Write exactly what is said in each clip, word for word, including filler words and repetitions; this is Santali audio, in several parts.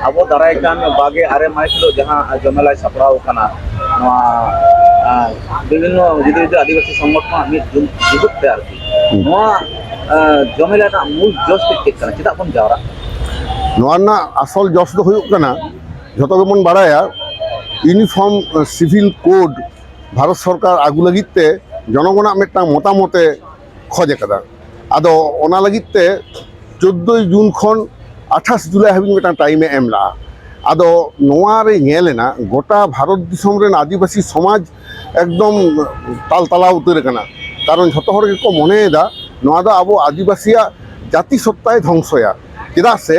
ᱟᱵᱚ ᱫᱟᱨᱟᱭ ᱠᱟᱱ ᱵᱟᱜᱮ ᱟᱨᱮ ᱢᱟᱹᱦᱤᱛ ᱦᱤᱞᱳᱜ ᱡᱟᱦᱟᱸ ᱡᱚᱢᱮᱞᱟᱭ ᱥᱟᱯᱲᱟᱣ ᱠᱟᱱᱟ, ᱱᱚᱣᱟ ᱟᱸ, ᱵᱤᱵᱷᱤᱱᱱᱚ ᱡᱩᱫᱟᱹ ᱡᱩᱫᱟᱹ ᱟᱹᱫᱤᱵᱟᱹᱥᱤ ᱥᱚᱝᱜᱚᱴᱷᱚᱱᱟᱜ ᱢᱤᱫ ᱡᱩ- ᱡᱩᱜᱩᱫ ᱛᱮ ᱟᱨᱠᱤ, ᱦᱩᱸ᱾ ᱱᱚᱣᱟ ᱟᱸ, ᱡᱚᱢᱮᱞᱟᱭ ᱨᱮᱱᱟᱜ ᱢᱩᱞ ᱡᱚᱥ ᱫᱚ ᱪᱮᱫ ᱠᱟᱱᱟ? ᱪᱮᱫᱟᱜ ᱵᱚᱱ ᱡᱟᱣᱨᱟᱜ ᱠᱟᱱᱟ? ᱱᱚᱣᱟ ᱨᱮᱱᱟᱜ ᱟᱥᱚᱞ ᱡᱚᱥ ᱫᱚ ᱦᱩᱭᱩᱜ ᱠᱟᱱᱟ, ᱡᱷᱚᱛᱚ ᱜᱮᱵᱚᱱ ᱵᱟᱲᱟᱭᱟ, ᱤᱭᱩᱱᱤᱯᱷᱚᱨᱢ ᱥᱤᱵᱷᱤᱞ ᱠᱳᱰ ᱵᱷᱟᱨᱚᱛ ᱥᱚᱨᱠᱟᱨ ᱟᱹᱜᱩ ᱞᱟᱹᱜᱤᱫ ᱛᱮ ᱡᱚᱱᱚᱜᱚᱱᱟᱜ ᱢᱤᱫᱴᱟᱝ ᱢᱚᱛᱟᱢᱚᱛ ᱮ ᱠᱷᱚᱡ ᱟᱠᱟᱫᱟ᱾ ᱟᱫᱚ ᱚᱱᱟ ᱞᱟᱹᱜᱤᱫ ᱛᱮ ᱪᱳᱫᱽᱫᱳᱭ ᱡᱩᱱ ᱠᱷᱚᱱ ᱟᱴᱷᱟᱥ ᱡᱩᱞᱟᱭ ᱦᱟᱹᱵᱤᱡ ᱢᱤᱫᱴᱟᱝ ᱴᱟᱭᱤᱢ ᱮ ᱮᱢ ᱞᱟᱜᱼᱟ᱾ ᱟᱫᱚ ᱱᱚᱣᱟ ᱨᱮ ᱧᱮᱞ ᱮᱱᱟ, ᱜᱚᱴᱟ ᱵᱷᱟᱨᱚᱛ ᱫᱤᱥᱚᱢ ᱨᱮᱱ ᱟᱹᱫᱤᱵᱟᱹᱥᱤ ᱥᱚᱢᱟᱡᱽ ᱮᱠᱫᱚᱢ ᱛᱟᱞ ᱛᱟᱞᱟᱣ ᱩᱛᱟᱹᱨ ᱟᱠᱟᱱᱟ᱾ ᱠᱟᱨᱚᱱ ᱡᱷᱚᱛᱚ ᱦᱚᱲ ᱜᱮᱠᱚ ᱢᱚᱱᱮᱭᱮᱫᱟ ᱱᱚᱣᱟ ᱫᱚ ᱟᱵᱚ ᱟᱹᱫᱤᱵᱟᱹᱥᱤᱭᱟᱜ ᱡᱟᱹᱛᱤ ᱥᱚᱛᱛᱟᱭ ᱫᱷᱚᱝᱥᱚᱭᱟ᱾ ᱪᱮᱫᱟᱜ ᱥᱮ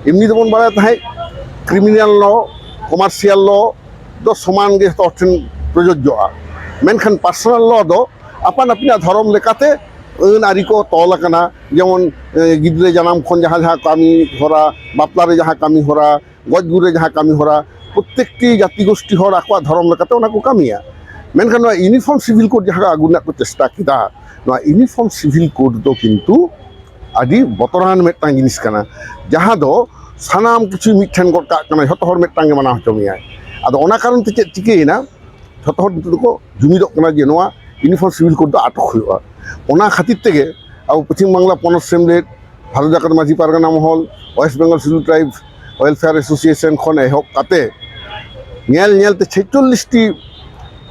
ᱮᱢᱱᱤ ᱫᱚᱵᱚᱱ ᱵᱟᱲᱟᱭ ᱛᱟᱦᱮᱸᱫ ᱠᱨᱤᱢᱤᱱᱟᱞ ᱞᱚ, ᱠᱚᱢᱟᱨᱥᱤᱭᱟᱞ ᱞᱚ ᱫᱚ ᱥᱚᱢᱟᱱ ᱜᱮ ᱡᱷᱚᱛᱚ ᱦᱚᱲ ᱴᱷᱮᱱ ᱯᱨᱚᱡᱳᱡᱽᱡᱚᱜᱼᱟ, ᱢᱮᱱᱠᱷᱟᱱ ᱯᱟᱨᱥᱚᱱᱟᱞ ᱞᱚ ᱫᱚ ᱟᱯᱟᱱ ᱟᱹᱯᱤᱱᱟᱜ ᱫᱷᱚᱨᱚᱢ ᱞᱮᱠᱟᱛᱮ ᱟᱹᱱ ᱟᱹᱨᱤ ᱠᱚ ᱛᱚᱞ ᱟᱠᱟᱱᱟ᱾ ᱡᱮᱢᱚᱱ, ᱮ, ᱜᱤᱫᱽᱨᱟᱹ ᱡᱟᱱᱟᱢ ᱠᱷᱚᱱ ᱡᱟᱦᱟᱸ ᱡᱟᱦᱟᱸ ᱠᱟᱹᱢᱤ ᱦᱚᱨᱟ, ᱵᱟᱯᱞᱟ ᱨᱮ ᱡᱟᱦᱟᱸ ᱠᱟᱹᱢᱤ ᱦᱚᱨᱟ, ᱜᱚᱡ ᱜᱩᱨ ᱨᱮ ᱡᱟᱦᱟᱸ ᱠᱟᱹᱢᱤ ᱦᱚᱨᱟ, ᱯᱨᱚᱛᱮᱠᱴᱤ ᱡᱟᱹᱛᱤ ᱜᱳᱥᱴᱤ ᱦᱚᱲ ᱟᱠᱚᱣᱟᱜ ᱫᱷᱚᱨᱚᱢ ᱞᱮᱠᱟᱛᱮ ᱚᱱᱟ ᱠᱚ ᱠᱟᱹᱢᱤᱭᱟ᱾ ᱢᱮᱱᱠᱷᱟᱱ ᱱᱚᱣᱟ ᱤᱭᱩᱱᱤᱯᱷᱚᱨᱢ ᱥᱤᱵᱷᱤᱞ ᱠᱳᱰ ᱡᱟᱦᱟᱸ ᱟᱹᱜᱩ ᱨᱮᱱᱟᱜ ᱠᱚ ᱪᱮᱥᱴᱟ ᱠᱮᱫᱟ, ᱱᱚᱣᱟ ᱤᱭᱩᱱᱤᱯᱷᱚᱨᱢ ᱥᱤᱵᱷᱤᱞ ᱠᱳᱰ ᱫᱚ ᱠᱤᱱᱛᱩ ᱟᱹᱰᱤ ᱵᱚᱛᱚᱨᱟᱱ ᱢᱤᱫᱴᱟᱝ ᱡᱤᱱᱤᱥ ᱠᱟᱱᱟ, ᱡᱟᱦᱟᱸ ᱫᱚ ᱥᱟᱱᱟᱢ ᱠᱤᱪᱷᱩ ᱢᱤᱫ ᱴᱷᱮᱱ ᱜᱚᱫ ᱠᱟᱜ ᱠᱟᱱᱟ, ᱡᱷᱚᱛᱚ ᱦᱚᱲ ᱢᱤᱫᱴᱟᱝ ᱜᱮ ᱢᱟᱱᱟᱣ ᱦᱚᱪᱚ ᱢᱮᱭᱟᱭ᱾ ᱟᱫᱚ ᱚᱱᱟ ᱠᱟᱨᱚᱱ ᱛᱮ ᱪᱮᱫ ᱪᱤᱠᱟᱹᱭᱮᱱᱟ, ᱡᱷᱚᱛᱚ ᱦᱚᱲ ᱱᱤᱛᱚᱜ ᱫᱚᱠᱚ ᱡᱩᱢᱤᱫᱚᱜ ᱠᱟᱱᱟ ᱡᱮ ᱱᱚᱣᱟ ᱤᱭᱩᱱᱤᱯᱷᱚᱨᱢ ᱥᱤᱵᱷᱤᱞ ᱠᱳᱰ ᱫᱚ ᱟᱴᱚᱠ ᱦᱩᱭᱩᱜᱼᱟ᱾ ᱚᱱᱟ ᱠᱷᱟᱹᱛᱤᱨ ᱛᱮᱜᱮ ᱟᱵᱚ ᱯᱚᱪᱷᱤᱢ ᱵᱟᱝᱞᱟ ᱯᱚᱱᱚᱛ ᱥᱮᱢᱞᱮᱫ, Bharat Jakat Majhi Pargana Mahal, West Bengal schedule tribe welfare association ᱠᱷᱚᱱ ᱮᱦᱚᱵ ᱠᱟᱛᱮ ᱧᱮᱞ ᱧᱮᱞ ᱛᱮ ᱪᱷᱮᱪᱪᱚᱞᱞᱤᱥ ᱴᱤ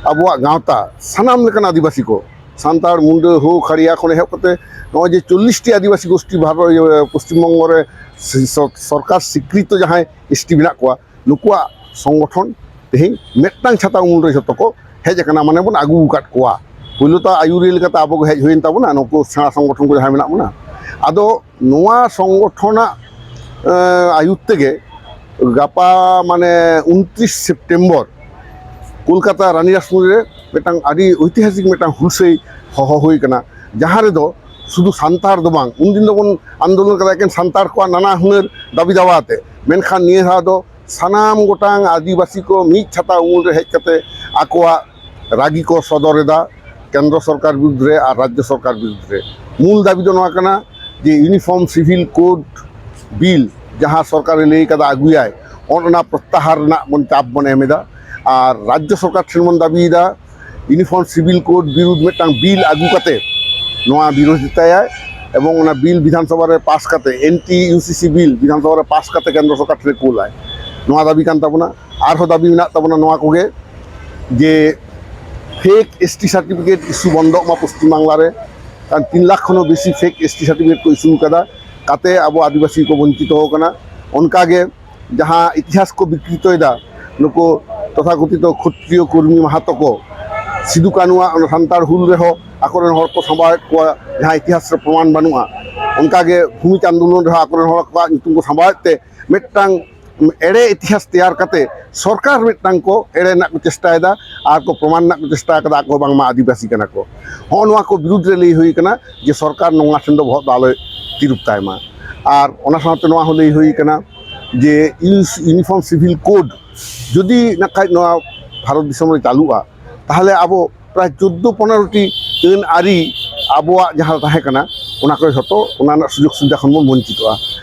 ᱟᱵᱚᱣᱟᱜ ᱜᱟᱶᱛᱟ, ᱥᱟᱱᱟᱢ ᱞᱮᱠᱟᱱ ᱟᱹᱫᱤᱵᱟᱹᱥᱤ ᱠᱚ, ᱥᱟᱱᱛᱟᱲ, ᱢᱩᱱᱰᱟᱹ, ᱦᱳ, ᱠᱷᱟᱲᱤᱭᱟ ᱠᱷᱚᱱ ᱮᱦᱚᱵ ᱠᱟᱛᱮ ᱱᱚᱜᱼᱚᱭ ᱡᱮ ᱪᱚᱞᱞᱤᱥ ᱴᱤ ᱟᱹᱫᱤᱵᱟᱹᱥᱤ ᱜᱳᱥᱴᱤ ᱵᱷᱟᱨᱚᱛ, ᱤᱭᱟᱹ, ᱯᱚᱥᱪᱤᱢ ᱵᱚᱝᱜᱚ ᱨᱮ ᱥᱤ-, ᱥᱚ-, ᱥᱚᱨᱠᱟᱨ ᱥᱤᱠᱨᱤᱛᱚ ᱡᱟᱦᱟᱸᱭ ᱮᱥ ᱴᱤ ᱢᱮᱱᱟᱜ ᱠᱚᱣᱟ, ᱱᱩᱠᱩᱣᱟᱜ ᱥᱚᱝᱜᱚᱴᱷᱚᱱ ᱛᱮᱦᱮᱧ ᱢᱤᱫᱴᱟᱝ ᱪᱷᱟᱛᱟ ᱩᱢᱩᱞ ᱨᱮ ᱡᱷᱚᱛᱚ ᱠᱚ ᱦᱮᱡ ᱟᱠᱟᱱᱟ, ᱢᱟᱱᱮ ᱵᱚᱱ ᱟᱹᱜᱩ ᱟᱠᱟᱫ ᱠᱚᱣᱟ᱾ ᱯᱳᱭᱞᱳ ᱛᱚ ᱟᱹᱭᱩᱨᱤᱭᱟᱹ ᱞᱮᱠᱟᱛᱮ ᱟᱵᱚ ᱜᱮ ᱦᱮᱡ ᱦᱩᱭᱮᱱ ᱛᱟᱵᱚᱱᱟ, ᱱᱩᱠᱩ ᱥᱮᱬᱟ ᱥᱚᱝᱜᱚᱴᱷᱚᱱ ᱠᱚ ᱡᱟᱦᱟᱸᱭ ᱢᱮᱱᱟᱜ ᱵᱚᱱᱟ᱾ ᱟᱫᱚ ᱱᱚᱣᱟ ᱥᱚᱝᱜᱚᱴᱷᱚᱱᱟᱜ, ᱮᱸ, ᱟᱹᱭᱩᱨ ᱛᱮᱜᱮ ᱜᱟᱯᱟ ᱢᱟᱱᱮ ᱩᱱᱛᱨᱤᱥ ᱥᱮᱯᱴᱮᱢᱵᱚᱨ ᱠᱳᱞᱠᱟᱛᱟ ᱨᱟᱱᱤ ᱨᱟᱥᱢᱚᱱᱤ ᱨᱮ ᱢᱤᱫᱴᱟᱝ ᱟᱹᱰᱤ ᱳᱭᱛᱤᱦᱟᱥᱤᱠ ᱢᱤᱫᱴᱟᱝ ᱦᱩᱞᱥᱟᱹᱭ ᱦᱚᱦᱚ ᱦᱩᱭ ᱠᱟᱱᱟ, ᱡᱟᱦᱟᱸ ᱨᱮᱫᱚ ᱥᱩᱫᱷᱩ ᱥᱟᱱᱛᱟᱲ ᱫᱚ ᱵᱟᱝ, ᱩᱱᱫᱤᱱ ᱫᱚᱵᱚᱱ ᱟᱱᱫᱳᱞᱚᱱ ᱠᱟᱫᱟ ᱮᱠᱮᱱ ᱥᱟᱱᱛᱟᱲ ᱠᱚᱣᱟᱜ ᱱᱟᱱᱟ ᱦᱩᱱᱟᱹᱨ ᱫᱟᱹᱵᱤ ᱫᱟᱣᱟ ᱟᱛᱮ, ᱢᱮᱱᱠᱷᱟᱱ ᱱᱤᱭᱟᱹ ᱫᱷᱟᱣ ᱫᱚ ᱥᱟᱱᱟᱢ ᱜᱚᱴᱟᱝ ᱟᱹᱫᱤᱵᱟᱹᱥᱤ ᱠᱚ ᱢᱤᱫ ᱪᱷᱟᱛᱟ ᱩᱢᱩᱞ ᱨᱮ ᱦᱮᱡ ᱠᱟᱛᱮ ᱟᱠᱚᱣᱟᱜ ᱨᱟᱹᱜᱤ ᱠᱚ ᱥᱚᱫᱚᱨ ᱮᱫᱟ ᱠᱮᱱᱫᱨᱚ ᱥᱚᱨᱠᱟᱨ ᱵᱤᱨᱩᱫᱽ ᱨᱮ ᱟᱨ ᱨᱟᱡᱽᱡᱚ ᱥᱚᱨᱠᱟᱨ ᱵᱤᱨᱩᱫᱽ ᱨᱮ᱾ ᱢᱩᱞ ᱫᱟᱹᱵᱤ ᱫᱚ ᱱᱚᱣᱟ ᱠᱟᱱᱟ ᱡᱮ ᱤᱭᱩᱱᱤᱯᱷᱚᱨᱢ ᱥᱤᱵᱷᱤᱞ ᱠᱳᱰ ᱵᱤᱞ ᱡᱟᱦᱟᱸ ᱥᱚᱨᱠᱟᱨᱮ ᱞᱟᱹᱭ ᱠᱟᱫᱟ ᱟᱹᱜᱩᱭᱟᱭ, ᱚᱱ ᱚᱱᱟ ᱯᱨᱚᱛᱛᱟᱦᱟᱨ ᱨᱮᱱᱟᱜ ᱵᱚᱱ ᱪᱟᱯ ᱵᱚᱱ ᱮᱢ ᱮᱫᱟ᱾ ᱟᱨ ᱨᱟᱡᱽᱡᱚ ᱥᱚᱨᱠᱟᱨ ᱴᱷᱮᱱ ᱵᱚᱱ ᱫᱟᱹᱵᱤᱭᱮᱫᱟ, ᱤᱭᱩᱱᱤᱯᱷᱚᱨᱢ ᱥᱤᱵᱤᱞ ᱠᱳᱰ ᱵᱤᱨᱩᱫᱷ ᱢᱤᱫᱴᱟᱝ ᱵᱤᱞ ᱟᱹᱜᱩ ᱠᱟᱛᱮ ᱱᱚᱣᱟ ᱵᱤᱨᱳᱫᱷᱤᱛᱟᱭᱟᱭ, ᱮᱵᱚᱝ ᱚᱱᱟ ᱵᱤᱞ ᱵᱤᱫᱷᱟᱱ ᱥᱚᱵᱷᱟ ᱨᱮ ᱯᱟᱥ ᱠᱟᱛᱮ, ᱮᱱᱴᱤ ᱤᱭᱩᱥᱤᱥᱤ ᱵᱤᱞ ᱵᱤᱫᱷᱟᱱ ᱥᱚᱵᱷᱟ ᱨᱮ ᱯᱟᱥ ᱠᱟᱛᱮ ᱠᱮᱱᱫᱨᱚ ᱥᱚᱨᱠᱟᱨ ᱴᱷᱮᱱ ᱠᱩᱞᱟᱭ, ᱱᱚᱣᱟ ᱫᱟᱹᱵᱤ ᱠᱟᱱ ᱛᱟᱵᱚᱱᱟ᱾ ᱟᱨᱦᱚᱸ ᱫᱟᱹᱵᱤ ᱢᱮᱱᱟᱜ ᱛᱟᱵᱚᱱᱟ ᱱᱚᱣᱟ ᱠᱚᱜᱮ, ᱡᱮ ᱯᱷᱮᱠ ᱮᱥᱴᱤ ᱥᱟᱨᱴᱤᱯᱷᱤᱠᱮᱴ ᱤᱥᱩ ᱵᱚᱱᱫᱚᱜ ᱢᱟ ᱯᱚᱥᱪᱤᱢ ᱵᱟᱝᱞᱟ ᱨᱮ᱾ ᱠᱟᱨᱚᱱ ᱛᱤᱱ ᱞᱟᱠᱷ ᱠᱷᱚᱱ ᱦᱚᱸ ᱵᱮᱥᱤ ᱯᱷᱮᱠ ᱮᱥᱴᱤ ᱥᱟᱨᱴᱤᱯᱷᱤᱠᱮᱴ ᱠᱚ ᱤᱥᱩ ᱠᱟᱫᱟ, ᱠᱟᱛᱮ ᱟᱵᱚ ᱟᱹᱫᱤᱵᱟᱹᱥᱤ ᱠᱚ ᱵᱚᱧᱪᱤᱛᱚ ᱟᱠᱟᱱᱟ᱾ ᱚᱱᱠᱟᱜᱮ ᱡᱟᱦᱟᱸ ᱤᱛᱤᱦᱟᱥ ᱠᱚ ᱵᱤᱠᱨᱤᱛᱚᱭᱮᱫᱟ ᱱᱩᱠᱩ ᱛᱚᱛᱷᱟᱠᱚᱛᱷᱤᱛᱚ ᱠᱷᱚᱛᱨᱤᱭᱚ ᱠᱚᱨᱢᱤ ᱢᱟᱦᱟᱛᱚ ᱠᱚ, ᱥᱤᱫᱩ ᱠᱟᱹᱱᱩᱣᱟᱜ ᱚᱱᱟ ᱥᱟᱱᱛᱟᱲ ᱦᱩᱞ ᱨᱮᱦᱚᱸ ᱟᱠᱚᱨᱮᱱ ᱦᱚᱲ ᱠᱚ ᱥᱟᱢᱵᱟᱣᱮᱫ ᱠᱚᱣᱟ, ᱡᱟᱦᱟᱸ ᱤᱛᱤᱦᱟᱥ ᱨᱮ ᱯᱨᱚᱢᱟᱱ ᱵᱟᱹᱱᱩᱜᱼᱟ᱾ ᱚᱱᱠᱟᱜᱮ ᱵᱷᱩᱢᱤᱡ ᱟᱱᱫᱳᱞᱚᱱ ᱨᱮᱦᱚᱸ ᱟᱠᱚᱨᱮᱱ ᱦᱚᱲ ᱠᱚᱣᱟᱜ ᱧᱩᱛᱩᱢ ᱠᱚ ᱥᱟᱢᱵᱟᱣᱮᱫ ᱛᱮ ᱢᱤᱫᱴᱟᱝ ᱮᱲᱮ ᱤᱛᱤᱦᱟᱥ ᱛᱮᱭᱟᱨ ᱠᱟᱛᱮ ᱥᱚᱨᱠᱟᱨ ᱢᱤᱫᱴᱟᱝ ᱠᱚ ᱮᱲᱮ ᱨᱮᱱᱟᱜ ᱠᱚ ᱪᱮᱥᱴᱟᱭᱮᱫᱟ ᱟᱨ ᱠᱚ ᱯᱨᱚᱢᱟᱱ ᱨᱮᱱᱟᱜ ᱠᱚ ᱪᱮᱥᱴᱟ ᱠᱟᱫᱟ ᱟᱠᱚ ᱵᱟᱝᱢᱟ ᱟᱹᱫᱤᱵᱟᱹᱥᱤ ᱠᱟᱱᱟ ᱠᱚ᱾ ᱦᱚᱸᱜᱼᱚ ᱱᱚᱣᱟ ᱠᱚ ᱵᱤᱨᱩᱫᱽ ᱨᱮ ᱞᱟᱹᱭ ᱦᱩᱭ ᱠᱟᱱᱟ ᱡᱮ ᱥᱚᱨᱠᱟᱨ ᱱᱚᱣᱟ ᱴᱷᱮᱱ ᱫᱚ ᱵᱚᱦᱚᱜ ᱫᱚ ᱟᱞᱚᱭ ᱛᱤᱨᱩᱵ ᱛᱟᱭ ᱢᱟ᱾ ᱟᱨ ᱚᱱᱟ ᱥᱟᱶᱛᱮ ᱱᱚᱣᱟ ᱦᱚᱸ ᱞᱟᱹᱭ ᱦᱩᱭ ᱠᱟᱱᱟ ᱡᱮ ᱤᱭᱩᱱᱤᱯᱷᱚᱨᱢ ᱥᱤᱵᱷᱤᱞ ᱠᱳᱰ ᱡᱩᱫᱤ ᱱᱟᱜ ᱠᱷᱟᱡ ᱱᱚᱣᱟ ᱵᱷᱟᱨᱚᱛ ᱫᱤᱥᱚᱢ ᱨᱮ ᱪᱟᱹᱞᱩᱜᱼᱟ, ᱛᱟᱦᱚᱞᱮ ᱟᱵᱚ ᱯᱨᱟᱭ ᱪᱳᱫᱽᱫᱳ ᱯᱚᱱᱮᱨᱚ ᱴᱤ ᱟᱹᱱ ᱟᱹᱨᱤ ᱟᱵᱚᱣᱟᱜ ᱡᱟᱦᱟᱸ ᱛᱟᱦᱮᱸ ᱠᱟᱱᱟ, ᱚᱱᱟ ᱠᱚ ᱡᱷᱚᱛᱚ ᱚᱱᱟ ᱨᱮᱱᱟᱜ ᱥᱩᱡᱳᱜᱽ ᱥᱩᱵᱤᱫᱷᱟ ᱠᱷᱚᱱ ᱵᱚᱱ ᱵᱚᱧᱪᱤᱛᱚᱜᱼᱟ᱾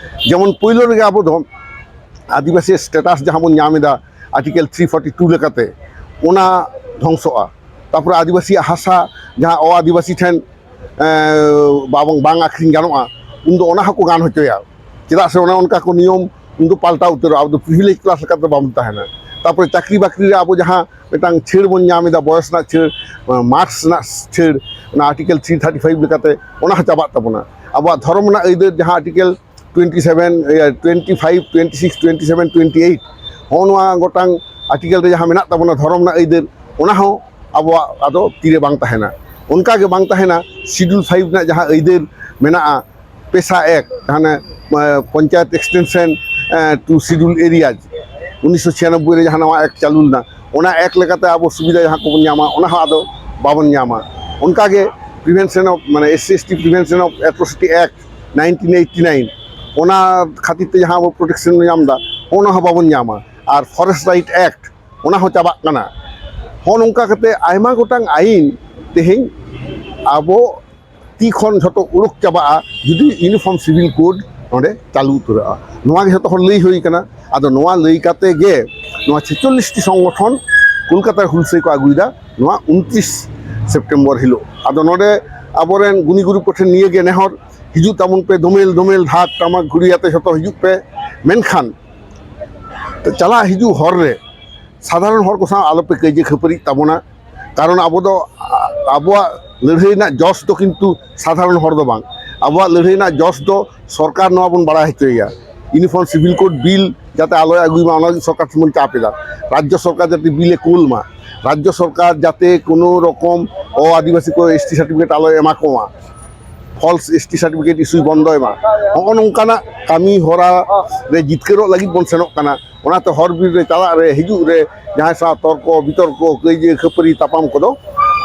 ᱡᱮᱢᱚᱱ ᱯᱳᱭᱞᱳ ᱨᱮᱜᱮ ᱟᱵᱚ ᱫᱚ ᱟᱹᱫᱤᱵᱟᱹᱥᱤ ᱥᱴᱮᱴᱟᱥ ᱡᱟᱦᱟᱸ ᱵᱚᱱ ᱧᱟᱢ ᱮᱫᱟ ᱟᱨᱴᱤᱠᱮᱞ ᱛᱷᱨᱤ ᱯᱷᱳᱨᱴᱤ ᱴᱩ ᱞᱮᱠᱟᱛᱮ, ᱚᱱᱟ ᱫᱷᱚᱝᱥᱚᱜᱼᱟ᱾ ᱛᱟᱨᱯᱚᱨᱮ ᱟᱹᱫᱤᱵᱟᱹᱥᱤᱭᱟᱜ ᱦᱟᱥᱟ ᱡᱟᱦᱟᱸ ᱚ ᱟᱹᱫᱤᱵᱟᱹᱥᱤ ᱴᱷᱮᱱ, ᱮᱸ, ᱵᱟᱝ, ᱵᱟᱝ ᱟᱹᱠᱷᱨᱤᱧ ᱜᱟᱱᱚᱜᱼᱟ, ᱩᱱᱫᱚ ᱚᱱᱟ ᱦᱚᱸᱠᱚ ᱜᱟᱱ ᱦᱚᱪᱚᱭᱟ᱾ ᱪᱮᱫᱟᱜ ᱥᱮ ᱚᱱᱮ ᱚᱱᱠᱟ ᱠᱚ ᱱᱤᱭᱚᱢ ᱩᱱᱫᱚ ᱯᱟᱞᱴᱟᱣ ᱩᱛᱟᱹᱨᱚᱜᱼᱟ, ᱟᱵᱚ ᱫᱚ ᱯᱨᱤᱵᱷᱤᱞᱮᱡᱽ ᱠᱞᱟᱥ ᱞᱮᱠᱟᱛᱮ ᱵᱟᱵᱚᱱ ᱛᱟᱦᱮᱱᱟ᱾ ᱛᱟᱨᱯᱚᱨᱮ ᱪᱟᱹᱠᱨᱤ ᱵᱟᱹᱠᱨᱤ ᱨᱮ ᱟᱵᱚ ᱡᱟᱦᱟᱸ ᱢᱤᱫᱴᱟᱝ ᱪᱷᱟᱹᱲ ᱵᱚᱱ ᱧᱟᱢ ᱮᱫᱟ, ᱵᱚᱭᱚᱥ ᱨᱮᱱᱟᱜ ᱪᱷᱟᱹᱲ, ᱢᱟᱨᱠᱥ ᱨᱮᱱᱟᱜ ᱪᱷᱟᱹᱲ, ᱚᱱᱟ ᱟᱨᱴᱤᱠᱮᱞ ᱛᱷᱨᱤ ᱛᱷᱟᱨᱴᱤ ᱯᱷᱟᱭᱤᱵᱷ ᱞᱮᱠᱟᱛᱮ, ᱚᱱᱟ ᱦᱚᱸ ᱪᱟᱵᱟᱜ ᱛᱟᱵᱚᱱᱟ᱾ ᱟᱵᱚᱣᱟᱜ ᱫᱷᱚᱨᱚᱢ ᱨᱮᱱᱟᱜ ᱟᱹᱭᱫᱟᱹᱨ ᱡᱟᱦᱟᱸ ᱟᱨᱴᱤᱠᱮᱞ ᱴᱩᱭᱮᱱᱴᱤ ᱥᱮᱵᱷᱮᱱ, ᱤᱭᱟᱹ, twenty five, twenty six, twenty seven, twenty eight, ᱦᱚᱸᱜᱼᱚ ᱱᱚᱣᱟ ᱜᱚᱴᱟᱝ ᱟᱨᱴᱤᱠᱮᱞ ᱨᱮ ᱡᱟᱦᱟᱸ ᱢᱮᱱᱟᱜ ᱛᱟᱵᱚᱱᱟ ᱫᱷᱚᱨᱚᱢ ᱨᱮᱱᱟᱜ ᱟᱹᱭᱫᱟᱹᱨ, ᱚᱱᱟ ᱦᱚᱸ ᱟᱵᱚᱣᱟᱜ ᱟᱫᱚ ᱛᱤᱨᱮ ᱵᱟᱝ ᱛᱟᱦᱮᱱᱟ᱾ ᱚᱱᱠᱟ ᱜᱮ ᱵᱟᱝ ᱛᱟᱦᱮᱱᱟ ᱥᱤᱰᱩᱞ ᱯᱷᱟᱭᱤᱵᱷ ᱨᱮᱱᱟᱜ ᱡᱟᱦᱟᱸ ᱟᱹᱭᱫᱟᱹᱨ ᱢᱮᱱᱟᱜᱼᱟ, ᱯᱮᱥᱟ ᱮᱠᱴ, ᱦᱟᱱᱮ, ᱮ, ᱯᱚᱧᱪᱟᱭᱮᱛ ᱮᱠᱥᱴᱮᱱᱥᱚᱱ, ᱮ, ᱴᱩ ᱥᱤᱰᱩᱞ ᱮᱨᱤᱭᱟᱡᱽ, ᱩᱱᱤᱥᱥᱚ ᱪᱷᱤᱭᱟᱱᱚᱵᱵᱳᱭ ᱨᱮ ᱡᱟᱦᱟᱸ ᱱᱟᱣᱟ ᱮᱠᱴ ᱪᱟᱹᱞᱩ ᱞᱮᱱᱟ, ᱚᱱᱟ ᱮᱠᱴ ᱞᱮᱠᱟᱛᱮ ᱟᱵᱚ ᱥᱩᱵᱤᱫᱷᱟ ᱡᱟᱦᱟᱸ ᱠᱚᱵᱚᱱ ᱧᱟᱢᱟ, ᱚᱱᱟ ᱦᱚᱸ ᱟᱫᱚ ᱵᱟᱵᱚᱱ ᱧᱟᱢᱟ᱾ ᱚᱱᱠᱟᱜᱮ ᱯᱨᱤᱵᱷᱮᱱᱥᱚᱱ ᱚᱯᱷ, ᱢᱟᱱᱮ, S C S T prevention of atrocity act nineteen eighty nine, ᱚᱱᱟ ᱠᱷᱟᱹᱛᱤᱨ ᱛᱮ ᱡᱟᱦᱟᱸ ᱟᱵᱚ ᱯᱨᱚᱴᱮᱠᱥᱚᱱ ᱵᱚᱱ ᱧᱟᱢ ᱮᱫᱟ, ᱚᱱᱟ ᱦᱚᱸ ᱵᱟᱵᱚᱱ ᱧᱟᱢᱟ᱾ ᱟᱨ ᱯᱷᱚᱨᱮᱥᱴ ᱨᱟᱭᱤᱴ ᱮᱠᱴ, ᱚᱱᱟ ᱦᱚᱸ ᱪᱟᱵᱟᱜ ᱠᱟᱱᱟ᱾ ᱦᱚᱸᱜᱼᱚ ᱱᱚᱝᱠᱟ ᱠᱟᱛᱮ ᱟᱭᱢᱟ ᱜᱚᱴᱟᱝ ᱟᱹᱭᱤᱱ ᱛᱮᱦᱮᱧ ᱟᱵᱚ ᱛᱤ ᱠᱷᱚᱱ ᱡᱷᱚᱛᱚ ᱩᱰᱩᱠ ᱪᱟᱵᱟᱜᱼᱟ, ᱡᱩᱫᱤ ᱤᱭᱩᱱᱤᱯᱷᱚᱨᱢ ᱥᱤᱵᱷᱤᱞ ᱠᱳᱰ ᱱᱚᱰᱮ ᱪᱟᱹᱞᱩ ᱩᱛᱟᱹᱨᱚᱜᱼᱟ᱾ ᱱᱚᱣᱟ ᱜᱮ ᱡᱷᱚᱛᱚ ᱦᱚᱲ ᱞᱟᱹᱭ ᱦᱩᱭ ᱠᱟᱱᱟ᱾ ᱟᱫᱚ ᱱᱚᱣᱟ ᱞᱟᱹᱭ ᱠᱟᱛᱮ ᱜᱮ ᱱᱚᱣᱟ ᱪᱷᱮᱪᱚᱞᱞᱤᱥ ᱴᱤ ᱥᱚᱝᱜᱚᱴᱷᱚᱱ ᱠᱳᱞᱠᱟᱛᱟ ᱦᱩᱞᱥᱟᱹᱭ ᱠᱚ ᱟᱹᱜᱩᱭᱮᱫᱟ ᱱᱚᱣᱟ ᱩᱱᱛᱨᱤᱥ ᱥᱮᱯᱴᱮᱢᱵᱚᱨ ᱦᱤᱞᱳᱜ᱾ ᱟᱫᱚ ᱱᱚᱰᱮ ᱟᱵᱚᱨᱮᱱ ᱜᱩᱱᱤ ᱜᱩᱨᱩ ᱠᱚᱴᱷᱮᱱ ᱱᱤᱭᱟᱹ ᱜᱮ ᱱᱮᱦᱚᱨ, ᱦᱤᱡᱩᱜ ᱛᱟᱵᱚᱱ ᱯᱮ, ᱫᱳᱢᱮᱞ ᱫᱳᱢᱮᱞ ᱰᱷᱟᱠ ᱴᱟᱢᱟᱠ ᱜᱷᱩᱲᱤ ᱟᱛᱮ ᱡᱷᱚᱛᱚ ᱦᱤᱡᱩᱜ ᱯᱮ᱾ ᱢᱮᱱᱠᱷᱟᱱ ᱪᱟᱞᱟᱜ ᱦᱤᱡᱩᱜ ᱦᱚᱨ ᱨᱮ ᱥᱟᱫᱷᱟᱨᱚᱱ ᱦᱚᱲ ᱠᱚ ᱥᱟᱶ ᱟᱞᱚᱯᱮ ᱠᱟᱹᱭᱡᱟᱹ ᱠᱷᱟᱹᱯᱟᱹᱨᱤᱜ ᱛᱟᱵᱚᱱᱟ᱾ ᱠᱟᱨᱚᱱ ᱟᱵᱚ ᱫᱚ, ᱟ-, ᱟᱵᱚᱣᱟᱜ ᱞᱟᱹᱲᱦᱟᱹᱭ ᱨᱮᱱᱟᱜ ᱡᱚᱥ ᱫᱚ ᱠᱤᱱᱛᱩ ᱥᱟᱫᱷᱟᱨᱚᱱ ᱦᱚᱲ ᱫᱚ ᱵᱟᱝ᱾ ᱟᱵᱚᱣᱟᱜ ᱞᱟᱹᱲᱦᱟᱹᱭ ᱨᱮᱱᱟᱜ ᱡᱚᱥ ᱫᱚ ᱥᱚᱨᱠᱟᱨ ᱱᱚᱣᱟ ᱵᱚᱱ ᱵᱟᱲᱟᱭ ᱦᱚᱪᱚᱭᱮᱭᱟ᱾ Uniform Civil Code Bill ᱡᱟᱛᱮ ᱟᱞᱚᱭ ᱟᱹᱜᱩᱭ ᱢᱟ, ᱚᱱᱟ ᱞᱟᱹᱜᱤᱫ ᱥᱚᱨᱠᱟᱨ ᱴᱷᱮᱱ ᱵᱚᱱ ᱪᱟᱯ ᱮᱫᱟ᱾ ᱨᱟᱡᱽᱡᱚ ᱥᱚᱨᱠᱟᱨ ᱡᱟᱛᱮ ᱵᱤᱞᱮ ᱠᱳᱞ ᱢᱟ, ᱨᱟᱡᱽᱡᱚ ᱥᱚᱨᱠᱟᱨ ᱡᱟᱛᱮ ᱠᱳᱱᱳ ᱨᱚᱠᱚᱢ ᱚ ᱟᱹᱫᱤᱵᱟᱹᱥᱤ ᱠᱚ ᱮᱥ ᱴᱤ ᱥᱟᱨᱴᱤᱯᱷᱤᱠᱮᱴ ᱟᱞᱚᱭ ᱮᱢᱟ ᱠᱚᱢᱟ, ᱯᱷᱚᱞᱥ ᱮᱥ ᱴᱤ ᱥᱟᱨᱴᱤᱯᱷᱤᱠᱮᱴ ᱤᱥᱩᱭ ᱵᱚᱱᱫᱚᱭ ᱢᱟ᱾ ᱦᱚᱸᱜᱼᱚ ᱱᱚᱝᱠᱟᱱᱟᱜ ᱠᱟᱹᱢᱤ ᱦᱚᱨᱟ ᱨᱮ ᱡᱤᱛᱠᱟᱹᱨᱚᱜ ᱞᱟᱹᱜᱤᱫ ᱵᱚᱱ ᱥᱮᱱᱚᱜ ᱠᱟᱱᱟ᱾ ᱚᱱᱟᱛᱮ ᱦᱚᱨ ᱵᱤᱨ ᱨᱮ ᱪᱟᱞᱟᱜ ᱨᱮ, ᱦᱤᱡᱩᱜ ᱨᱮ ᱡᱟᱦᱟᱸᱭ ᱥᱟᱶ ᱛᱚᱨᱠᱚ ᱵᱤᱛᱚᱨᱠᱚ, ᱠᱟᱹᱭᱡᱟᱹ ᱠᱷᱟᱹᱯᱟᱹᱨᱤ ᱛᱟᱯᱟᱢ ᱠᱚᱫᱚ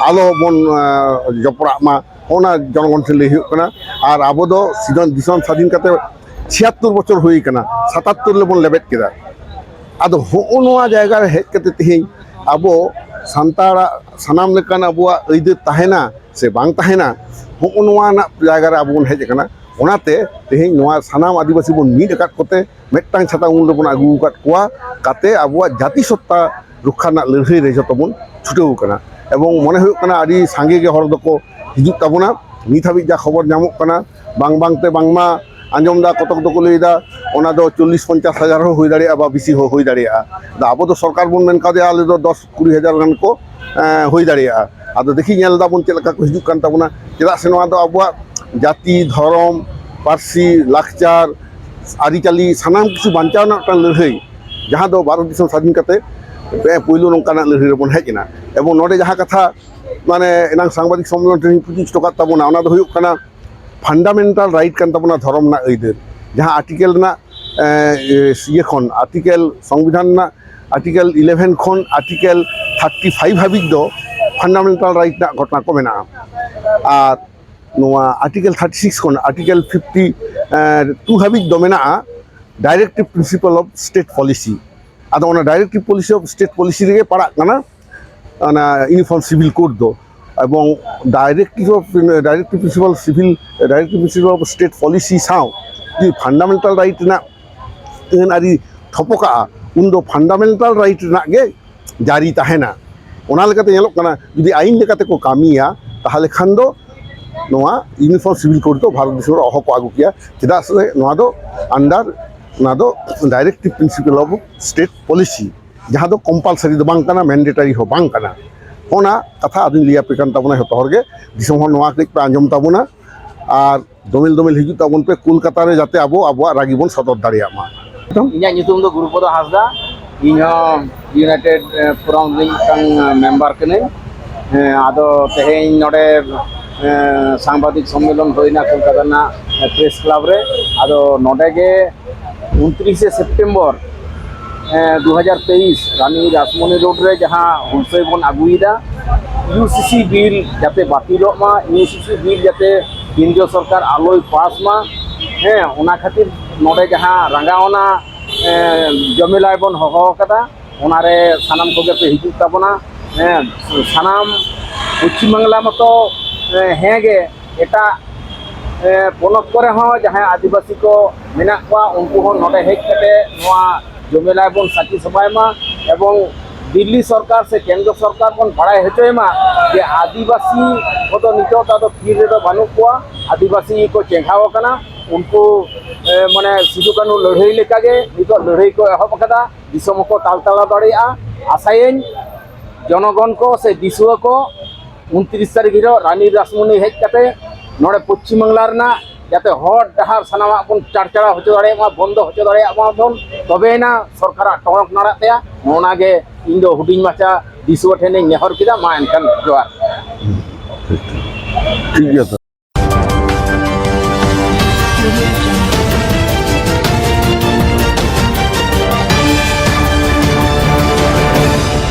ᱟᱞᱚ ᱵᱚᱱ, ᱟᱸ, ᱡᱚᱯᱲᱟᱜ ᱢᱟ, ᱚᱱᱟ ᱡᱚᱱᱚᱜᱚᱱ ᱴᱷᱮᱱ ᱞᱟᱹᱭ ᱦᱩᱭᱩᱜ ᱠᱟᱱᱟ᱾ ᱟᱨ ᱟᱵᱚ ᱫᱚ ᱥᱤᱫᱷᱚᱱ-, ᱫᱤᱥᱚᱢ ᱥᱟᱹᱫᱷᱤᱱ ᱠᱟᱛᱮ ᱪᱷᱤᱭᱟᱛᱛᱳᱨ ᱵᱚᱪᱷᱚᱨ ᱦᱩᱭ ᱠᱟᱱᱟ, ᱥᱟᱛᱟᱛᱛᱳᱨ ᱞᱮᱵᱚᱱ ᱞᱮᱵᱮᱫ ᱠᱮᱫᱟ᱾ ᱟᱫᱚ ᱦᱚᱸᱜᱼᱚ ᱱᱚᱣᱟ ᱡᱟᱭᱜᱟ ᱨᱮ ᱦᱮᱡ ᱠᱟᱛᱮ ᱛᱮᱦᱮᱧ ᱟᱵᱚ ᱥᱟᱱᱛᱟᱲᱟᱜ ᱥᱟᱱᱟᱢ ᱞᱮᱠᱟᱱ ᱟᱵᱚᱣᱟᱜ ᱟᱹᱭᱫᱟᱹᱨ ᱛᱟᱦᱮᱱᱟ ᱥᱮ ᱵᱟᱝ ᱛᱟᱦᱮᱱᱟ, ᱦᱚᱸᱜᱼᱚ ᱱᱚᱣᱟ ᱨᱮᱱᱟᱜ ᱡᱟᱭᱜᱟ ᱨᱮ ᱟᱵᱚ ᱵᱚᱱ ᱦᱮᱡ ᱟᱠᱟᱱᱟ᱾ ᱚᱱᱟᱛᱮ ᱛᱮᱦᱮᱧ ᱱᱚᱣᱟ ᱥᱟᱱᱟᱢ ᱟᱹᱫᱤᱵᱟᱹᱥᱤ ᱵᱚᱱ ᱢᱤᱫ ᱟᱠᱟᱫ ᱠᱚᱛᱮ ᱢᱤᱫᱴᱟᱝ ᱪᱷᱟᱛᱟ ᱩᱢᱩᱞ ᱨᱮᱵᱚᱱ ᱟᱹᱜᱩ ᱟᱠᱟᱫ ᱠᱚᱣᱟ, ᱠᱟᱛᱮ ᱟᱵᱚᱣᱟᱜ ᱡᱟᱹᱛᱤ ᱥᱚᱛᱛᱟ ᱨᱚᱠᱠᱷᱟ ᱨᱮᱱᱟᱜ ᱞᱟᱹᱲᱦᱟᱹᱭ ᱨᱮ ᱡᱚᱛᱚ ᱵᱚᱱ ᱪᱷᱩᱴᱟᱹᱣ ᱟᱠᱟᱱᱟ᱾ ᱮᱵᱚᱝ ᱢᱚᱱᱮ ᱦᱩᱭᱩᱜ ᱠᱟᱱᱟ ᱟᱹᱰᱤ ᱥᱟᱸᱜᱮ ᱜᱮ ᱦᱚᱲ ᱫᱚᱠᱚ ᱦᱤᱡᱩᱜ ᱛᱟᱵᱚᱱᱟ᱾ ᱱᱤᱛ ᱦᱟᱹᱵᱤᱡ ᱡᱟ ᱠᱷᱚᱵᱚᱨ ᱧᱟᱢᱚᱜ ᱠᱟᱱᱟ, ᱵᱟᱝ ᱵᱟᱝᱛᱮ ᱵᱟᱝᱢᱟ ᱟᱸᱡᱚᱢ ᱫᱟ, ᱠᱚᱛᱚᱠ ᱫᱚᱠᱚ ᱞᱟᱹᱭ ᱫᱟ ᱚᱱᱟ ᱫᱚ ᱪᱚᱞᱞᱤᱥ ᱯᱚᱧᱪᱟᱥ ᱦᱟᱡᱟᱨ ᱦᱚᱸ ᱦᱩᱭ ᱫᱟᱲᱮᱭᱟᱜᱼᱟ ᱵᱟ ᱵᱮᱥᱤ ᱦᱚᱸ ᱦᱩᱭ ᱫᱟᱲᱮᱭᱟᱜᱼᱟ᱾ ᱟᱫᱚ ᱟᱵᱚ ᱫᱚ ᱥᱚᱨᱠᱟᱨ ᱵᱚᱱ ᱢᱮᱱ ᱠᱟᱣᱫᱮᱭᱟ ᱟᱞᱮ ᱫᱚ ᱫᱚᱥ ᱠᱩᱲᱤ ᱦᱟᱡᱟᱨ ᱜᱟᱱ ᱠᱚ, ᱮᱸ, ᱦᱩᱭ ᱫᱟᱲᱮᱭᱟᱜᱼᱟ᱾ ᱟᱫᱚ ᱫᱮᱠᱷᱤ ᱧᱮᱞ ᱫᱟᱵᱚᱱ ᱪᱮᱫ ᱞᱮᱠᱟ ᱠᱚ ᱦᱤᱡᱩᱜ ᱠᱟᱱ ᱛᱟᱵᱚᱱᱟ, ᱪᱮᱫᱟᱜ ᱥᱮ ᱱᱚᱣᱟ ᱫᱚ ᱟᱵᱚᱣᱟᱜ ᱡᱟᱹᱛᱤ, ᱫᱷᱚᱨᱚᱢ, ᱯᱟᱹᱨᱥᱤ, ᱞᱟᱠᱪᱟᱨ, ᱟᱹᱨᱤᱪᱟᱹᱞᱤ ᱥᱟᱱᱟᱢ ᱠᱤᱪᱷᱩ ᱵᱟᱧᱪᱟᱣ ᱨᱮᱱᱟᱜ ᱢᱤᱫᱴᱟᱝ ᱞᱟᱹᱲᱦᱟᱹᱭ, ᱡᱟᱦᱟᱸ ᱫᱚ ᱵᱷᱟᱨᱚᱛ ᱫᱤᱥᱚᱢ ᱥᱟᱹᱫᱷᱤᱱ ᱠᱟᱛᱮ ᱯᱩᱭᱞᱩ ᱱᱚᱝᱠᱟᱱᱟᱜ ᱞᱟᱹᱲᱦᱟᱹᱭ ᱨᱮᱵᱚᱱ ᱦᱮᱡ ᱮᱱᱟ᱾ ᱮᱵᱚᱝ ᱱᱚᱰᱮ ᱡᱟᱦᱟᱸ ᱠᱟᱛᱷᱟ ᱢᱟᱱᱮ ᱮᱱᱟᱝ ᱥᱟᱝᱵᱟᱫᱤᱠ ᱥᱚᱢᱢᱮᱞᱚᱱ ᱴᱷᱮᱱ ᱯᱩᱪᱤ ᱦᱚᱪᱚ ᱠᱟᱫ ᱛᱟᱵᱚᱱᱟ, ᱚᱱᱟ ᱫᱚ ᱦᱩᱭᱩᱜ ᱠᱟᱱᱟ ᱯᱷᱟᱱᱰᱟᱢᱮᱱᱴᱟᱞ ᱨᱟᱭᱤᱴ ᱠᱟᱱ ᱛᱟᱵᱚᱱᱟ ᱫᱷᱚᱨᱚᱢ ᱨᱮᱱᱟᱜ ᱟᱹᱭᱫᱟᱹᱨ, ᱡᱟᱦᱟᱸ ᱟᱨᱴᱤᱠᱮᱞ ᱨᱮᱱᱟᱜ, ᱮ, ᱤᱭᱟᱹ ᱠᱷᱚᱱ, ᱟᱨᱴᱤᱠᱮᱞ, ᱥᱚᱝᱵᱤᱫᱷᱟᱱ ᱨᱮᱱᱟᱜ ᱟᱨᱴᱤᱠᱮᱞ ᱤᱞᱮᱵᱷᱮᱱ ᱠᱷᱚᱱ ᱟᱨᱴᱤᱠᱮᱞ ᱛᱷᱟᱨᱴᱤ ᱯᱷᱟᱭᱤᱵᱷ ᱦᱟᱹᱵᱤᱡ ᱫᱚ ᱯᱷᱟᱱᱰᱟᱢᱮᱱᱴᱟᱞ ᱨᱟᱭᱤᱴ ᱨᱮᱱᱟᱜ ᱜᱷᱚᱴᱚᱱᱟ ᱠᱚ ᱢᱮᱱᱟᱜᱼᱟ᱾ ᱟᱨ ᱱᱚᱣᱟ ᱟᱨᱴᱤᱠᱮᱞ ᱛᱷᱟᱨᱴᱤ ᱥᱤᱠᱥ ᱠᱷᱚᱱ ᱟᱨᱴᱤᱠᱮᱞ ᱯᱷᱤᱯᱴᱤ ᱴᱩ ᱦᱟᱹᱵᱤᱡ ᱫᱚ ᱢᱮᱱᱟᱜᱼᱟ directive principle of state policy. ᱟᱫᱚ ᱚᱱᱟ directive policy of state policy ᱨᱮᱜᱮ ᱯᱟᱲᱟᱜ ᱠᱟᱱᱟ ᱚᱱᱟ ᱤᱭᱩᱱᱤᱯᱷᱚᱨᱢ ᱥᱤᱵᱷᱤᱞ ᱠᱳᱰ ᱫᱚ᱾ ᱮᱵᱚᱝ directive of, directive principle civil, directive principle of state policy ᱥᱟᱶ ᱡᱩᱫᱤ ᱯᱷᱟᱱᱰᱟᱢᱮᱱᱴᱟᱞ ᱨᱟᱭᱤᱴ ᱨᱮᱱᱟᱜ ᱟᱹᱱ ᱟᱹᱨᱤ ᱛᱷᱚᱯᱚ ᱠᱟᱜᱼᱟ, ᱩᱱᱫᱚ ᱯᱷᱟᱱᱰᱟᱢᱮᱱᱴᱟᱞ ᱨᱟᱭᱤᱴ ᱨᱮᱱᱟᱜ ᱜᱮ ᱡᱟᱹᱨᱤ ᱛᱟᱦᱮᱱᱟ᱾ ᱚᱱᱟ ᱞᱮᱠᱟᱛᱮ ᱧᱮᱞᱚᱜ ᱠᱟᱱᱟ, ᱡᱩᱫᱤ ᱟᱹᱭᱤᱱ ᱞᱮᱠᱟᱛᱮ ᱠᱚ ᱠᱟᱹᱢᱤᱭᱟ, ᱛᱟᱦᱚᱞᱮ ᱠᱷᱟᱱ ᱫᱚ ᱱᱚᱣᱟ ᱤᱭᱩᱱᱤᱯᱷᱚᱨᱢ ᱥᱤᱵᱤᱞ ᱠᱳᱰ ᱫᱚ ᱵᱷᱟᱨᱚᱛ ᱫᱤᱥᱚᱢ ᱨᱮ ᱚᱦᱚ ᱠᱚ ᱟᱹᱜᱩ ᱠᱮᱭᱟ᱾ ᱪᱮᱫᱟᱜ ᱥᱮ ᱱᱚᱣᱟ ᱫᱚ under, ᱱᱚᱣᱟ ᱫᱚ directive principle of state policy, ᱡᱟᱦᱟᱸ ᱫᱚ ᱠᱚᱢᱯᱟᱞᱥᱟᱨᱤ ᱫᱚ ᱵᱟᱝ ᱠᱟᱱᱟ, ᱢᱮᱱᱰᱮᱴᱟᱨᱤ ᱦᱚᱸ ᱵᱟᱝ ᱠᱟᱱᱟ᱾ ᱚᱱᱟ ᱠᱟᱛᱷᱟ ᱟᱫᱚᱧ ᱞᱟᱹᱭ ᱟᱯᱮ ᱠᱟᱱ ᱛᱟᱵᱚᱱᱟ ᱡᱷᱚᱛᱚ ᱦᱚᱲ ᱜᱮ, ᱫᱤᱥᱚᱢ ᱦᱚᱲ ᱱᱚᱣᱟ ᱠᱟᱹᱡ ᱯᱮ ᱟᱸᱡᱚᱢ ᱛᱟᱵᱚᱱᱟ᱾ ᱟᱨ ᱫᱚᱢᱮᱞ ᱫᱚᱢᱮᱞ ᱦᱤᱡᱩᱜ ᱛᱟᱵᱚᱱ ᱯᱮ ᱠᱳᱞᱠᱟᱛᱟ ᱨᱮ, ᱡᱟᱛᱮ ᱟᱵᱚ ᱟᱵᱚᱣᱟᱜ ᱨᱟᱹᱜᱤ ᱵᱚᱱ ᱥᱚᱫᱚᱨ ᱫᱟᱲᱮᱭᱟᱜ ᱢᱟ᱾ ᱤᱧᱟᱹᱜ ᱧᱩᱛᱩᱢ ᱫᱚ ᱜᱩᱨᱩᱯᱚᱫᱚ ᱦᱟᱸᱥᱫᱟ᱾ ᱤᱧ ᱦᱚᱸ ᱤᱭᱩᱱᱟᱭᱴᱮᱰ, ᱮ, ᱯᱷᱳᱨᱟᱢ ᱨᱤᱱ ᱢᱤᱫᱴᱟᱝ, ᱮ, ᱢᱮᱢᱵᱟᱨ ᱠᱟᱹᱱᱟᱹᱧ᱾ ᱦᱮᱸ, ᱟᱫᱚ ᱛᱮᱦᱮᱧ ᱱᱚᱰᱮ, ᱮ, ᱥᱟᱝᱵᱟᱫᱤᱠ ᱥᱚᱢᱢᱮᱞᱚᱱ ᱦᱩᱭᱱᱟ ᱠᱳᱞᱠᱟᱛᱟ ᱨᱮᱱᱟᱜ, ᱮ, ᱯᱨᱮᱥ ᱠᱞᱟᱵᱽ ᱨᱮ᱾ ᱟᱫᱚ ᱱᱚᱰᱮ ᱜᱮ ᱩᱱᱛᱨᱤᱥᱮ ᱥᱮᱯᱴᱮᱢᱵᱚᱨ, ᱮ, ᱫᱩ ᱦᱟᱡᱟᱨ ᱛᱮᱭᱤᱥ ᱨᱟᱱᱤ ᱨᱟᱥᱢᱚᱱᱤ ᱨᱳᱰ ᱨᱮ ᱡᱟᱦᱟᱸ ᱦᱩᱞᱥᱟᱹᱭ ᱵᱚᱱ ᱟᱹᱜᱩᱭᱮᱫᱟ, ᱤᱭᱩ ᱥᱤ ᱥᱤ ᱵᱤᱞ ᱡᱟᱛᱮ ᱵᱟᱹᱛᱤᱞᱚᱜ ᱢᱟ, ᱤᱭᱩ ᱥᱤ ᱥᱤ ᱵᱤᱞ ᱡᱟᱛᱮ ᱠᱮᱱᱫᱨᱚ ᱥᱚᱨᱠᱟᱨ ᱟᱞᱚᱭ ᱯᱟᱥ ᱢᱟ, ᱦᱮᱸ, ᱚᱱᱟ ᱠᱷᱟᱹᱛᱤᱨ ᱱᱚᱰᱮ ᱡᱟᱦᱟᱸ ᱨᱟᱸᱜᱟᱣᱱᱟ, ᱮ, ᱡᱚᱢᱮᱞᱟᱭ ᱵᱚᱱ ᱦᱚᱦᱚ ᱟᱠᱟᱫᱟ, ᱚᱱᱟᱨᱮ ᱥᱟᱱᱟᱢ ᱠᱚᱜᱮ ᱯᱮ ᱦᱤᱡᱩᱜ ᱛᱟᱵᱚᱱᱟ᱾ ᱦᱮᱸ, ᱥᱟᱱᱟᱢ ᱯᱚᱪᱷᱤᱢ ᱵᱟᱝᱞᱟ ᱢᱚᱛᱚ, ᱮ, ᱦᱮᱸ ᱜᱮ, ᱮᱴᱟᱜ, ᱮ, ᱯᱚᱱᱚᱛ ᱠᱚᱨᱮ ᱦᱚᱸ ᱡᱟᱦᱟᱸᱭ ᱟᱹᱫᱤᱵᱟᱹᱥᱤ ᱠᱚ ᱢᱮᱱᱟᱜ ᱠᱚᱣᱟ, ᱩᱱᱠᱩ ᱦᱚᱸ ᱱᱚᱰᱮ ᱦᱮᱡ ᱠᱟᱛᱮ ᱱᱚᱣᱟ ᱡᱚᱢᱮᱞᱟᱭ ᱵᱚᱱ ᱥᱟᱹᱠᱷᱤ ᱥᱚᱵᱷᱟᱭ ᱢᱟ, ᱮᱵᱚᱝ ᱫᱤᱞᱞᱤ ᱥᱚᱨᱠᱟᱨ ᱥᱮ ᱠᱮᱱᱫᱨᱚ ᱥᱚᱨᱠᱟᱨ ᱵᱚᱱ ᱵᱟᱲᱟᱭ ᱦᱚᱪᱚᱭ ᱢᱟ ᱡᱮ ᱟᱹᱫᱤᱵᱟᱹᱥᱤ ᱠᱚᱫᱚ ᱱᱤᱛᱚᱜ ᱫᱚ ᱟᱫᱚ ᱛᱷᱤᱨ ᱨᱮᱫᱚ ᱵᱟᱹᱱᱩᱜ ᱠᱚᱣᱟ᱾ ᱟᱹᱫᱤᱵᱟᱹᱥᱤ ᱜᱮᱠᱚ ᱪᱮᱸᱜᱷᱟᱣ ᱟᱠᱟᱱᱟ᱾ ᱩᱱᱠᱩ, ᱮ, ᱢᱟᱱᱮ ᱥᱤᱫᱩ ᱠᱟᱹᱱᱦᱩ ᱞᱟᱹᱲᱦᱟᱹᱭ ᱞᱮᱠᱟᱜᱮ ᱱᱤᱛᱚᱜ ᱞᱟᱹᱲᱦᱟᱹᱭ ᱠᱚ ᱮᱦᱚᱵ ᱟᱠᱟᱫᱟ᱾ ᱫᱤᱥᱚᱢ ᱦᱚᱸᱠᱚ ᱛᱟᱞ ᱛᱟᱞᱟ ᱫᱟᱲᱮᱭᱟᱜᱼᱟ᱾ ᱟᱥᱟᱭᱟᱹᱧ ᱡᱚᱱᱚᱜᱚᱱ ᱠᱚ ᱥᱮ ᱫᱤᱥᱩᱣᱟᱹ ᱠᱚ ᱩᱱᱛᱨᱤᱥ ᱛᱟᱹᱨᱤᱠᱷ ᱦᱤᱞᱳᱜ ᱨᱟᱱᱤ ᱨᱟᱥᱢᱚᱱᱤ ᱦᱮᱡ ᱠᱟᱛᱮ ᱱᱚᱰᱮ ᱯᱚᱪᱷᱤᱢ ᱵᱟᱝᱞᱟ ᱨᱮᱱᱟᱜ ᱡᱟᱛᱮ ᱦᱚᱨ ᱰᱟᱦᱟᱨ ᱥᱟᱱᱟᱢᱟᱜ ᱵᱚᱱ ᱪᱟᱨᱪᱟᱲᱟᱣ ᱦᱚᱪᱚ ᱫᱟᱲᱮᱭᱟᱜ ᱢᱟ, ᱵᱚᱱᱫᱚ ᱦᱚᱪᱚ ᱫᱟᱲᱮᱭᱟᱜ ᱢᱟ ᱵᱚᱱ, ᱛᱚᱵᱮᱭᱮᱱᱟ ᱥᱚᱨᱠᱟᱨᱟᱜ ᱴᱚᱬᱚᱠ ᱱᱟᱲᱟᱜ ᱛᱟᱭᱟ᱾ ᱱᱚᱜᱼᱚ ᱱᱟ ᱜᱮ ᱤᱧ ᱫᱚ ᱦᱩᱰᱤᱧ ᱢᱟᱪᱷᱟ ᱫᱤᱥᱩᱣᱟᱹ ᱴᱷᱮᱱᱤᱧ ᱱᱮᱦᱚᱨ ᱠᱮᱫᱟ᱾ ᱢᱟ ᱮᱱᱠᱷᱟᱱ ᱡᱚᱦᱟᱨ᱾ ᱴᱷᱤᱠ ᱜᱮᱭᱟ ᱛᱚ᱾